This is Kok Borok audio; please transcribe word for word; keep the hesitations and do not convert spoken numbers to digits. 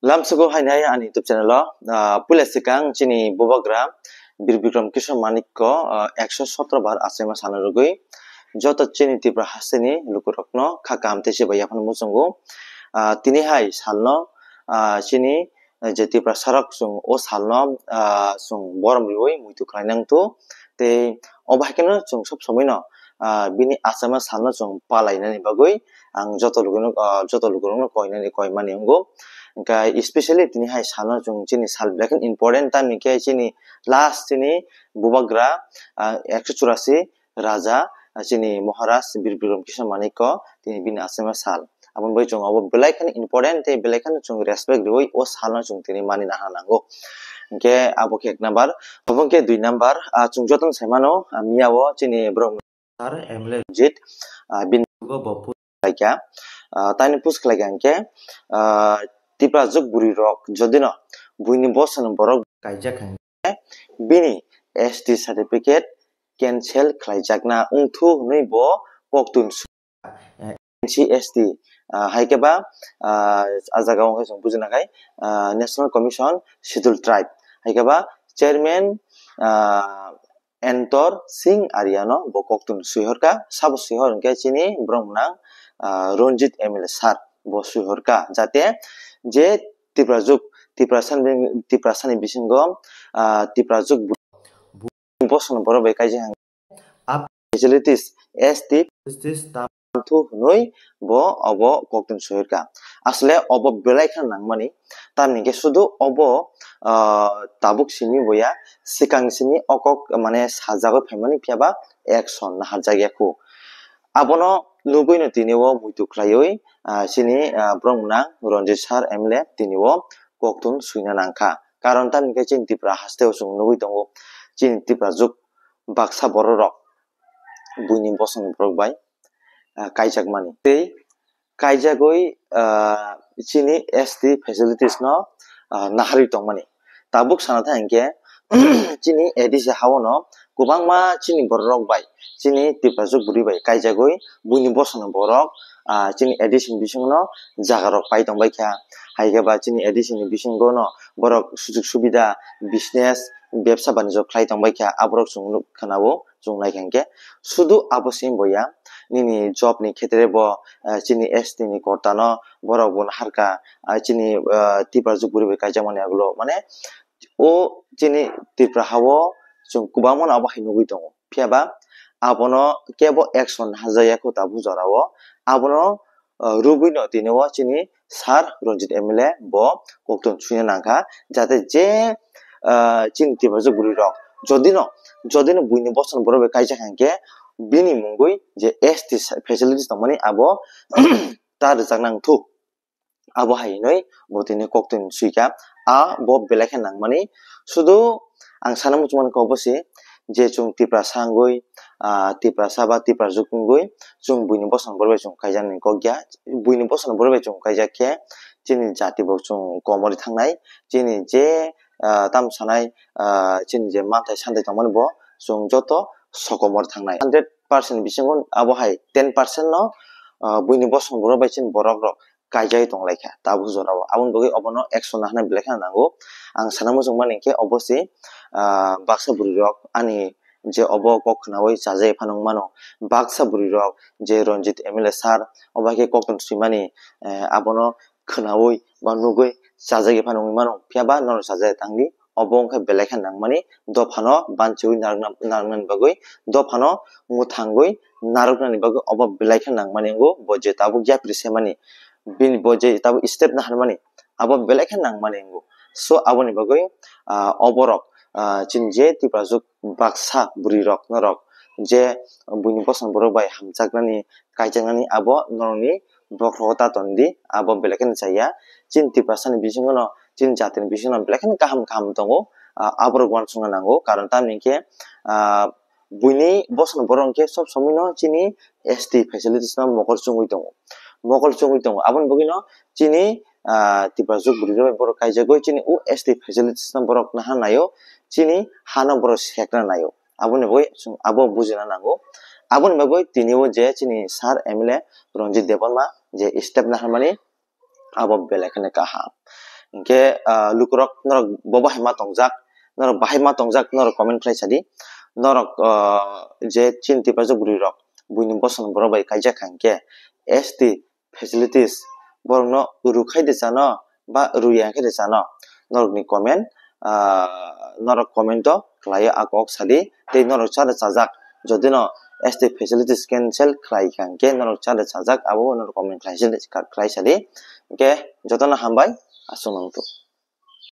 Lamsugo hainai ani YouTube channel o, ah, puila swkang chini bubagra Bir Bikram Kishore Manik ko, ah, ekso sotro bar achaima salno rwgwi joto chini Tripura hasteni lukurokno kha kaham tei se bai yaphano muchungo. Ah, tini hai salno, ah, chini je Tiprasa rok chwng o salno, ah, chwng borom riwi muitu khlai nang tu. Tei obo hai kheno chwng sob somoi no, ah, bini achaima salno chwng palainani bagwi ang joto lukurok, ah, joto lukurokno koinani koimani wngo. Hwnkhe especially tini hai salno chwng chini sal belai kheno important, tamni khe chini last chini bubagra, ah, ekso churasi raja, ah, chini Maharaj Bir Bikram Kishore Manik ko tini bini achaima sal. Aboni bagwi chwng obo belai kheno important tei belai kheno chwng respect riwi o salno chwng tini mani nahana nango. Hwnkhe abo khe ek number, obo khe dui number, ah, chwng jotono sai mano, ah, miya o chini borok sir M L A Ranjit, ah, bini bo push khlaikha, ah, taini push khlaikha hwnkhe, ah, Tiprajwk bwrwi rok jodi no buini bosongni borok kaijak hwnkhe bini S T certificate cancel khlaijakna wngthu hwnwi bo koktun su-, N C S T, ah, hai khe ba, ah, a jaga o wngkha chwng bujina khai, ah, National Commission Scheduled Tribe, hai khe ba chairman, ah, Entor Singh Arya no bo koktun suihorkha, sabo suihor hwnkhe chini borok nang, ah, Ranjit M L A sir bo suihorkha, jate je Tiprajwk, Tiprasani, Tiprasani bisingo, ah, Tiprajwk bosongni borok bai kaijak hwnkhe facilities S T thamthu hwnwi bo obo koktun suihorkha. Asle obo belai khe nangmani, tamni khe sudu obo, ah, tabuk simi boya, swkang simi o kok mane sajagwi phaimani, phiya ba action naharjak ya khu. Abono nugwi no tini o muitu khlaiwi, ah, chini, ah, borok nang Ranjit sir M L A tini o koktun suina nangkha. Karon tamni khe chini Tripura haste o chwng nugwi tongo, chini Tiprajwk baksa borok rok buini bosongni borok bai, ah, kaijakmani. Tei kaijagwi, ah, chini S T facilities no, ah, naharwi tongmani. Tabuk sana thang hwnkhe chini A D C ha o no kwbangma chini borok rok bai, chini Tiprajwk bwrwi bai kaijagwi buini bosongni borok, ah, chini A D C ni bisingo no jaga rok pai tongbai kha. Hai khe ba chini A D C ni bisingo no borok sujug subida, business, bebsa banijyo khlai tongbai kha, aborok chwng nuk khna o. Chwng naikha hwnkhe sudu abo se wngya, nini job ni khetre bo, ah, chini S T ni kota no borok bo naharkha, ah, chini, ah, Tiprajwk bwrwi bai kaijakmani agulo, mane o chini Tripura ha o chwng kwbangma no abo hai nugwi tongo, phiya ba abono kebo action naharjak ya khu tabuk jora o, abono ah, rwgwi no tini o chini sir Ranjit M L A bo koktun suina nangkha, jate je, ah, chini Tiprajwk bwrwi rok jodi no, jodi no buini bosongni borok bai kaijak hwnkhe bini mungwi je S T facilities tongmani abo ta rwjak nang thuk, abo hai hinwi bo tini koktun suikha. A bo belai khe nangmani, sudu ang sana muchungmani kok bo se je chwng Tiprasa wngwi, ah, Tiprasa ba Tiprajwk wngwi chwng buini bosongni borok bai chwng kaijaknani kok ya. Buini bosongni borok bai chwng kaijak khe chini jati bo chwng komorwi thangnai, chini je, ah, tamo sanai, ah, chini je manthai santhai tongmani bo chwng joto sokomorwi thangnai. Hundred percent bisingo abo hai ten percent no, ah, buini bosongni borok bai chini borok rok kaijagwi tonglaikha tabuk jorao. Aboni bagwi obono action nahana belai kheno nango. Ang sana muchungmani hinkhe obo se, ah, baksa bwrwirok ani je obo kok khnaui chajagwi phano wngmano. Baksa bwrwirok je Ranjit M L A sir obo hai khe koktun swimani, eh, abono khnaui ba nugwi chajagwi phano wngwi mano. Phiya ba norok chajagwi tangdi. Obo wngkha belai khe nangmani dophano banchiui narwkna, narwknani bagwi, dophano mwthangwi narwknani bagwi obo belai khe nangmani wngo, bo je tabuk yapri semani, bini bo je tabuk step naharmani, abo belai khe nangmani wngo. So, aboni bagwi, ah, oborok, ah, chini je Tiprajwk baksa bwrwirok norok je buini bosong borok bai hamjaknani, kaijaknani abo norokni bokhrogo ta tondi, abo belai kheno chaya. Chini Tiprasani bisingono, chini jatini bisingono belai kheno kaham kaham tongo, ah, aborok uansukna nango, karon tamni hinkhe, ah, buini bosongni borok hinkhe sob somoino chini S T facilities no mokol chungwi tongo, mokol chungwi tongo. Aboni bagwino chini, ah, Tiprajwk bwrwirok bai borok kaijagwi chini o S T facilities no borok naha naio, chini hano borok sekna naio. Aboni bagwi chwng abo bujina nango. Aboni bagwi tini o je chini sir M L A Ranjit Debbarma je step naharmani abo belai kheno kaham. Hinkhe lukurok norok bo bahai ma tongjak, norok bahai ma tongjak norok comment khlai sadi. Norok je chini Tiprasa bwrwi rok buini bosong borok bai kaijak kha hinkhe S T facilities borokno rwkhai de chano ba rwya khe de chano, norokni comment, norok comment o khlaio, a kok sadi tei norok chada chajak, jodino S T facilities cancel khlai kha hinkhe norok chada chajak abo norok comment khlai sadi. Hinkhe jotono hambai, aswk nangtu.